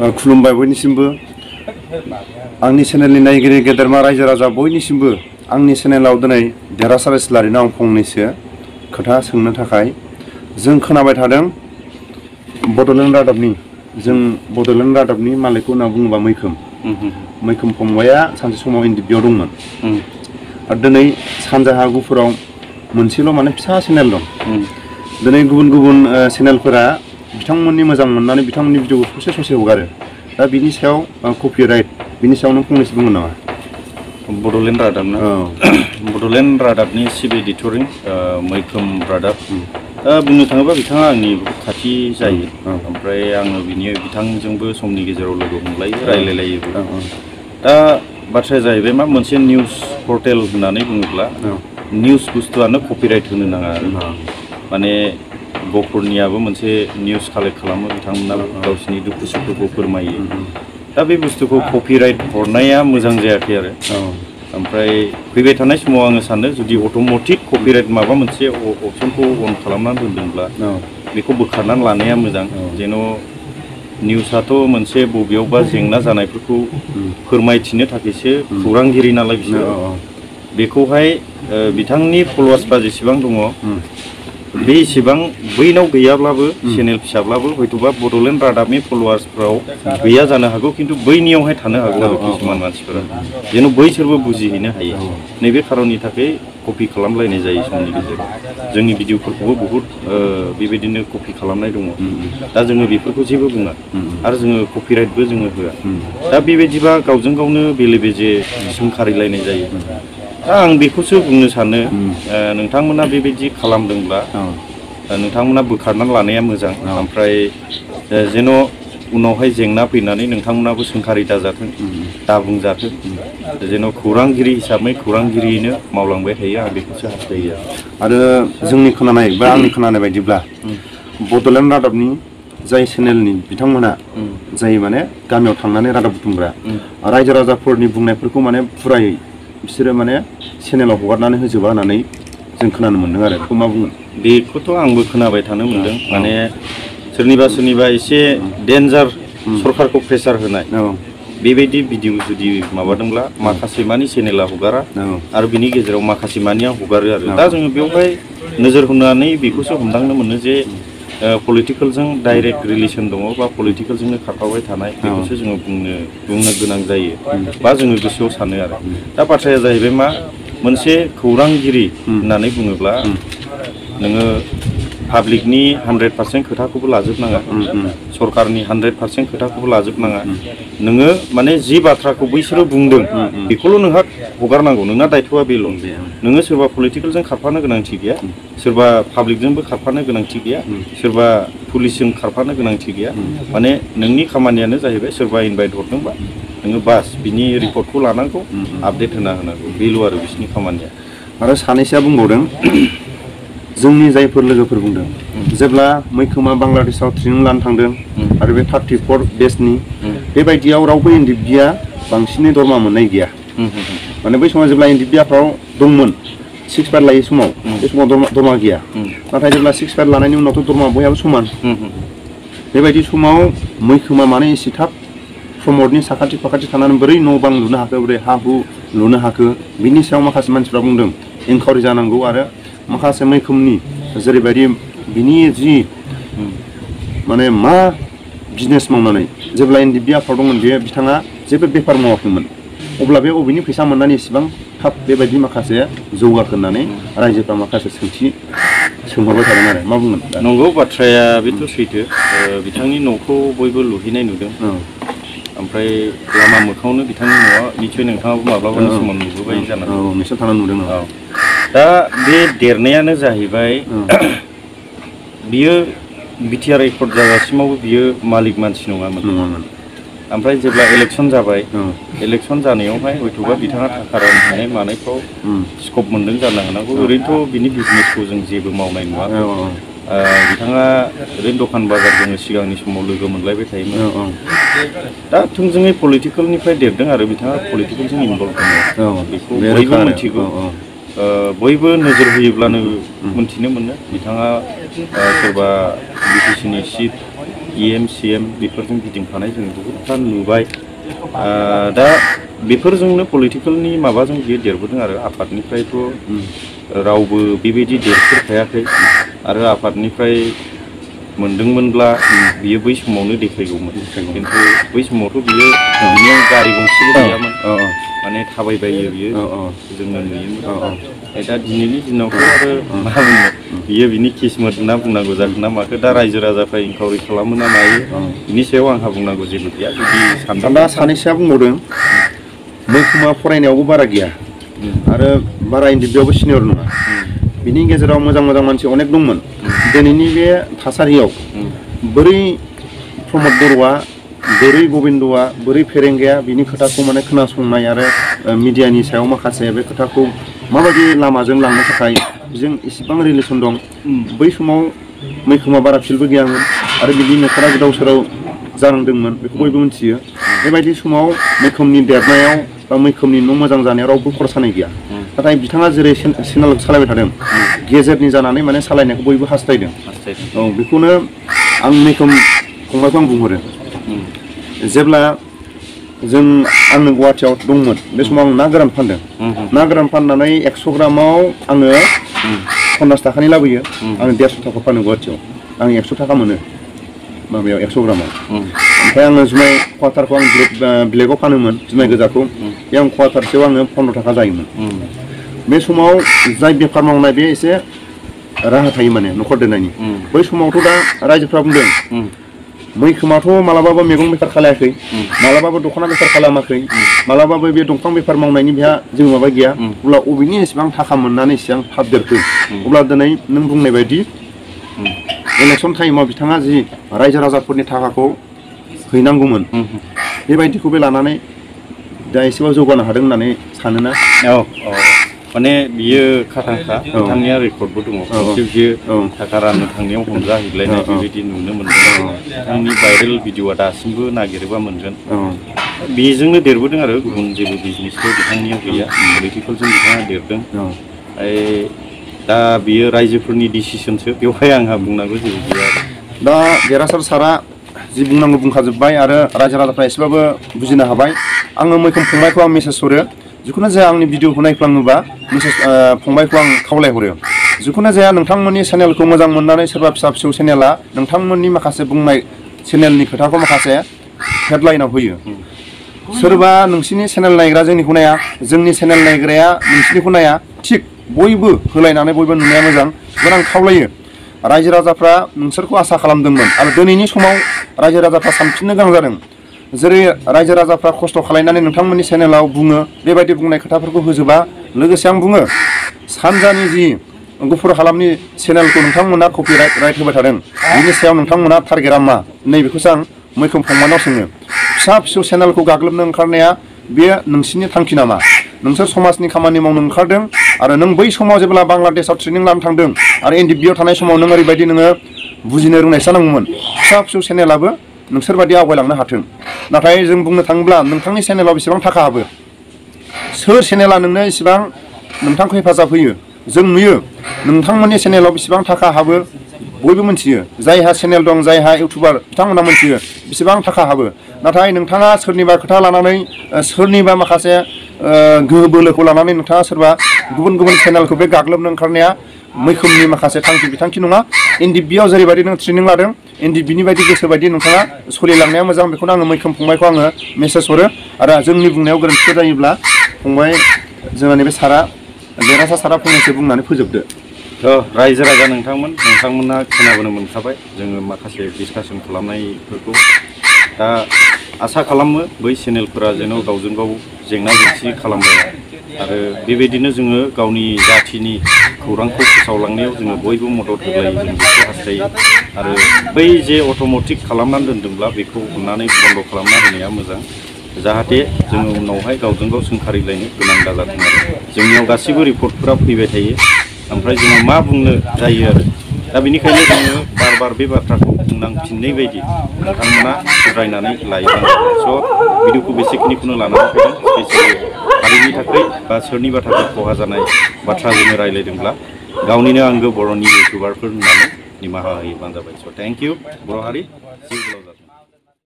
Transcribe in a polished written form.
खुलुमबाय बयनिसिमबो आंनि चेनेलनि नायगिरि गेदेरमा रायजो राजा बयनिसिमबो आंनि चेनेलाव दिनै देरहासार इस्लारिनो आं फंनैसो खोथा सोंनो थाखाय जों खोनाबाय थादों बड'लेण्ड रादाबनि मालिकखौ होनना बुङोबा मैखोम फंबाया सानसे समाव एनडिपिआव दंमोन आरो दिनै सानजाहा गुफुराव मोनसेल' माने फिसा चेनेल दं दिनै गुबुन चेनेलफोरा बिथांमोननि मोजां मोननानै बिथांमोननि भिडिअखौ ससे हगारो दा बिनि सायाव कपिराइट बिनि सायाव नों फंनैसो बुंगोन नामा बड'लेण्ड रादाब ना बड'लेण्ड रादाबनि चिफ एडिटरिं मैखोम रादाब बुंनो थाङोबा बिथाङा आंनि खाथि जायो ओमफ्राय आङो बिथांजोंबो समनि गेजेराव लोगो हमलायो रायलायलायोबो दा बाथ्राया जाहैबाय मा मोनसे निउस पर्टेल होननानै बुङोब्ला निउस बुस्थुआनो कपिराइट होनो नाङा माने गफुरनियाबो मोनसे निउस कालेक्ट खालामो बिथांमोनाबो गावसिनि दुखु सुखुखौ फोरमायो दा बे बुस्थुखौ कपिराइट हरनाया मोजां जायाखै आरो ओमफ्राय फैबाय थानाय समाव आङो सानो जुदि अट'मेटिक कपिराइट माबा मोनसे अपसनखौ अन खालामनानै दोनदोंब्ला बेखौ बोखारनानै लानाया मोजां जेन' निउसआथ' मोनसे बबेयावबा जेंना जानायफोरखौ फोरमायथिनो थाखायसो खौरांगिरि नालाय बिसोर बेखौहाय बिथांनि फल'वार्सफ्रा जेसेबां दङ बे इसेबां बैनाव गैयाब्लाबो चेनेल फिसाब्लाबो हयतोबा बड'लेण्ड रादाबनि फल'वार्सफ्राव गैया जानो हागौ खिन्थु बैनियावहाय थानो हागौ आरो किसुमान मानसिफोरा जेन' बैसोरबो बुजिहैनो हायो नैबे खारननि थाखाय कपि खालामलायनाय जायो समनि गेजेराव जोंनि भिडिअफोरखौबो बहुद बेबायदिनो कपि खालामनाय दङ दा जोङो बेफोरखौ जेबो बुङा आरो जोङो कपिराइटबो जोङो होआ दा बेबायदिबा गावजों गावनो बेले बेजे सोंखारिलायनाय जायो दा आं बेखौसो बुंनो सानो नोंथांमोना बेबायदि खालामदोंब्ला नोंथांमोना बोखारनानै लानाया मोजां ओमफ्राय जेन' उनावहाय जेंना फैनानै नोंथांमोनाबो सोंखारि दाजाथों दाबुंजाथों जेन' खौरांगिरि हिसाबै खौरांगिरियैनो मावलांबाय थायो आं बेखौसो हास्थायो आरो जोंनि खोनानाय बा आंनि खोनानाय बायदिब्ला बड'लेण्ड रादाबनि जाय चेनेलनि बिथांमोना जाय माने गामियाव थांनानै रादाब बुथुमग्रा रायजो राजाफोरनि बुंनायफोरखौ माने फुरायै बिसोरो माने चेनेलाव हगारनानै होजोबा होननानै जों खोनानो मोन्दों आरो बेखौ मा बुंगोन बेखौथ' आंबो खोनाबाय थानो मोन्दों माने सोरनिबा एसे डेन्जार सरकारखौ प्रेसार होनाय बेबायदि भिडिअ जुदि माबादोंब्ला माखासे मानि चेनेला हगारा आरो बिनि गेजेराव माखासे मानिया हगारो आरो दा जोङो बेवहाय नोजोर होनानै बेखौसो हमदांनो मोनो जे पलिटिकेलजों डाइरेक्ट रिलेसन दङ बा पलिटिकेलजोंनो खारफाबाय थानाय बेखौसो जोङो बुंनो गोनां जायो बा जोङो गोसोआव सानो आरो दा बाथ्राया जाहैबाय मा मोनसे खौरांगिरि होननानै बुङोब्ला नोङो पाब्लिकनि 100% खोथाखौबो लाजोबनाङा सरकारनि 100% खोथाखौबो लाजोबनाङा नोङो माने जि बाथ्राखौ बैसोरो बुंदों बेखौल' नोंहा हगारनांगौ नोंना दायथ'आ बेल' नोङो सोरबा पलिटिकेलजों खारफानो गोनांथि गैया सोरबा पाब्लिकजोंबो खारफानो गोनांथि गैया सोरबा पुलिसजों खारफानो गोनांथि गैया माने नोंनि खामानियानो जाहैबाय सोरबा इनभाइट हरदोंबा नोङो बास बिनि रिपर्टखौ लानांगौ आपडेट होना होनांगौ बेल' आरो बिसिनि खामानिया आरो सानैसोआ बुंबावदों जोंनि जायफोर लोगोफोर बुंदों जेब्ला मैखोमा बांलादेशआव ट्रेनिं लानो थांदों आरो बे 34 बेचनि बेबायदियाव रावबो एनडिपिआ बांसिनै दरमा मोननाय गैया माने बै समाव जेब्ला एनडिपिआफ्राव दंमोन 6 पार लायै समाव बे समाव दरमा गैया नाथाय जेब्ला 6 पार लानायनि उनावथ' दरमा बयहाबो समान बेबायदि समाव मैखोमा माने एसे थाब प्रमदनि साखाथि फाखाथि थानानै बोरै न' बां लुनो हाखो बोरै हा हु लुनो हाखो बिनि सायाव माखासे मानसिफ्रा बुंदों इनकुवारि जानांगौ आरो माखासे मैखोमनि जेरैबायदि बिनि जि माने मा बिजनेस मावनानै जेब्ला एनडिपिआफ्राव दंमोन बे बिथाङा जेबो बेफार मावाखैमोन अब्ला बे अबेनि फैसा मोननानै इसेबां थाब बेबायदि माखासे जौगाखो होननानै रायजोफ्रा माखासे सोंथि सोंहरबाय थादों आरो मा बुंगोन नंगौ बाथ्राया बेथ' सैथो बिथांनि न'खौ बयबो लुहैनाय नुदों ओमफ्राय लामा मोखाङावनो बिथांनि न'आ निसय नोंथाङाबो माब्लाबानि समाव नुबोबाय जानांगौ नोंसोर थांनानै नुदों दा बे देरनायानो जाहैबाय बियो बिटिआर एकर्ड जागासिमावबो बियो मालिक मानसि नङामोन ओमफ्राय जेब्ला इलेक्सन जाबाय इलेक्सन जानायावहाय हयतोबा बिथाङा थाखा रानहोनाय मानायफ्राव स्कप मोन्दों जानो हानांगौ ओरैनोथ' बिनि बिजनेसखौ जों जेबो मावनाय नुवा बिथाङा ओरैनो दखान बाजार जोङो सिगांनि समाव लोगो मोनलायबाय थायोमोन दा थोंजोङै पलिटिकेलनिफ्राय देरदों आरो बिथाङा पलिटिकेलजों इनभल्भ दङ बेखौ बयबो मिथिगौ बयबो नोजोर होयोब्लानो मोनथिनो मोनो बिथाङा सोरबा बिटिसिनि चिफ EM CM बेफोरजों गिदिंफानाय जों बहुतथा नुबाय दा बेफोरजोंनो पलिटिकेलनि माबाजों बियो देरबोदों आरो आफादनिफ्रायथ' रावबो बेबायदि देरफेरखायाखै आरो आफादनिफ्राय मोनदोंमोनब्ला बियो बै समावनो देखायगौमोन खिन्थु बै समावथ' बिनियाव गारि गंसेबो गैयामोन माने थाबायबायो बियो जोङो नुयोमोन दा दिनैनि दिनावथ' आरो मा बुंनो बियो बिनि किस्मत होनना बुंनांगौ जागोन ना माखो दा रायजो राजाफ्रा इनकाउरि खालामो ना मायो बिनि सायाव आंहा बुंनांगौ जेबो गैया जुदि दा सानैसोआ बुंबावदों मैखोमा फरायनायावबो बारा गैया आरो बारा इन्डिभिजुआवबो सिनियर नङा बिनि गेजेराव मोजां मोजां मानसि अनेक दंमोन दिनैनि बे थासारियाव बोरै प्रमद बर'आ बोरै गबिन्दआ बोरै फेरेंगाया बिनि खोथाखौ माने खोनासंनाय आरो मिडियानि सायाव माखासे बे खोथाखौ माबायदि लामाजों लांनो थाखाय जों इसिबां रिलेसन दं बै समाव मैखोमा बारा फिल्डबो गैयामोन आरो बिनि न'खरा गोदाव सोराव जानांदोंमोन बेखौ बयबो मिथियो बेबायदि समाव मैखोमनि देरनायाव बा मैखोमनि न' मोजां जानायाव रावबो खर सानाय गैया नाथाय बिथाङा जेरै चेनेल सालायबाय थादों गेजेरनि जानानै माने सालायनायखौ बयबो हास्थायदों औ बेखौनो आं मैखोम फंबायखौ आं बुंहरो जेब्ला आंनो गुवाहाटियाव दंमोन बे समाव आं ना गोरान फानदों ना गोरान फाननानै 100 ग्रामाव आङो 50 थाखानि लाबोयो आं 150 थाखा फानो गुवाहाटियाव आं 100 थाखा मोनो माबायाव 100 ग्रामाव ओमफ्राय आङो जुमाय क्वार्टारखौ आं ब्लेकआव फानोमोन जुमाय गोजाखौ बे आं क्वार्टारसेयाव आङो 15 थाखा जायोमोन बे समाव जाय बेफार मावनाय बे एसे राहा थायो माने न'खर दोननायनि बै समावथ' दा रायजोफ्रा बुंदों मैखोमाथ' मालाबाबो मैगं बेफार खालायाखै मालाबाबो दख'ना बेफार खालामाखै मालाबाबो बे दंफां बेफार मावनायनि बेहा जेबो माबा गैया अब्ला अबेनि एसेबां थाखा मोननानै एसेबां थाब देरखो अब्ला दिनै नों बुंनाय बायदि इलेक्सन टाइमाव बिथाङा जि रायजो राजाफोरनि थाखाखौ हैनांगौमोन बेबायदिखौ बे लानानै दा एसेबां जौगानो हादों होननानै सानोना माने बियो खाथांखा बिथांनिया रेकर्डबो दङ बियो थाखा राननो थांनायाव हमजाहैलायनाय बेबायदि नुनो मोनदों बिथांनि भाइरेल भिडिअआ दासिमबो नागिरोबा मोनगोन बेजोंनो देरबोदों आरो गुबुन जेबो बिजनेसबो बिथांनियाव गैया पलिटिकेलजों बिथाङा देरदों दा बियो रायजोफोरनि डिसिसनसो बेवहाय आंहा बुंनांगौ जेबो गैया दा देरहासार सारा जि बुंनांगौ बुंखाजोब्बाय आरो रायजो राजाफ्रा एसेबाबो बुजिनो हाबाय आङो मैखोम फंबायखौ आं मेसेज हरो जिखुनु जाया आंनि भिडिअखौ नायफ्लाङोबा मेसेज फंबायखौ आं खावलायहरो जिखुनु जाया नोंथांमोननि चेनेलखौ मोजां मोननानै सोरबा फिसा फिसौ चेनेला नोंथांमोननि माखासे बुंनाय चेनेलनि खोथाखौ माखासे हेडलाइनाव होयो सोरबा नोंसिनि चेनेल नायग्रा जोंनिखौ नाया जोंनि चेनेल नायग्राया नोंसिनिखौ नाया थिग बयबो होलायनानै बयबो नुनाया मोजां बेखौनो आं खावलायो रायजो राजाफ्रा नोंसोरखौ आसा खालामदोंमोन आरो दिनैनि समाव रायजो राजाफ्रा सानफिननो गोनां जादों जेरै रायजो राजाफ्रा खस्थ' खालामनानै नोंथांमोननि चेनेलाव बुङो बेबायदि बुंनाय खोथाफोरखौ होजोबा लोगोसे आं बुङो सानजानि जि गुफुर हालामनि चेनेलखौ नोंथांमोना कपिराइट होबाय थादों बिनि सायाव नोंथांमोना टारगेटआ मा नैबेखौसो आं मैखोम फंबायनाव सोङो फिसा फिसौ चेनेलखौ गाग्लोबनो ओंखारनाया बे नोंसिनि थांखि नामा नोंसोर समाजनि खामानि मावनो ओंखारदों आरो नों बै समाव जेब्ला बांलादेशआव ट्रेनिं लानो थांदों आरो एनडिपिआव थानाय समाव नों ओरैबायदि नोङो बुजिनो रोंनाय जानांगौमोन फिसा फिसौ चेनेलाबो नोंसोरबायदि आवगायलांनो हाथों नाथाय जों बुंनो थाङोब्ला नोंथांनि चेनेलाव बेसेबां थाखा हाबो सोर चेनेला नोंनो इसेबां नोंथांखौ हेफाजाब होयो जों नुयो नोंथांमोननि चेनेलाव बेसेबां थाखा हाबो बयबो मिथियो जायहा चेनेल दं जायहा इउटुबार बिथांमोना मिथियो बेसेबां थाखा हाबो नाथाय नोंथाङा सोरनिबा खोथा लानानै सोरनिबा माखासे गोहो बोलोखौ लानानै नोंथाङा सोरबा गुबुन गुबुन चेनेलखौ बे गाग्लोबनो ओंखारनाया मैखोमनि माखासे थांखि बिथांखि नङा एनडिपिआव जेरैबायदि नों ट्रेनिं लादों एनडिपिनि बायदि गोसो बायदि नोंथाङा सोलिलांनाया मोजां बेखौनो आङो मैखोम फंबायखौ आङो मेसेज हरो आरो जोंनि बुंनायाव गोरोन्थिफोर जायोब्ला फंबाय जोंनि बे सारा देरहासार सारा फंनैसो बुंनानै फोजोबदो रायजो राजा नोंथांमोना खोनाबोनो मोनखाबाय जोङो माखासे डिसकासन खालामनायफोरखौ दा आसा खालामो बै चेनेलफोरा जेन' गावजों गाव जेंना जेंसि खालामबाय आरो बेबायदिनो जोङो गावनि जाथिनि खौरांखौ फोसावलांनायाव जोङो बयबो मदद होलायो जों बेखौ हास्थायो आरो बै जे अट'मेटिक खालामनानै दोनदोंब्ला बेखौ अननानै बन्द' खालामना होनाया मोजां जाहाथे जोङो उनावहाय गावजों गाव सोंखारिलायनो गोनां दाजाथों आरो जोंनियाव गासैबो रिपर्टफोरा फैबाय थायो ओमफ्राय जोङो मा बुंनो जायो आरो दा बेनिखायनो जोङो बार बे बाथ्राखौ बुंनांफिननाय बायदि नोंथांमोना सुद्रायनानै लायोब्ला स' भिडिअखौ बेसेखिनिखौनो लानानै फैदों स्पेसियेलि हारिनि थाखाय बा सोरनिबा थाखाय खहा जानाय बाथ्रा जोङो रायज्लायदोंब्ला गावनिनो आंगो बर'नि इउटुबारफोर होननानै निमाहा होयोबानो जाबाय स' थेंक इउ बर' हारि जिउ गोलाव जाथों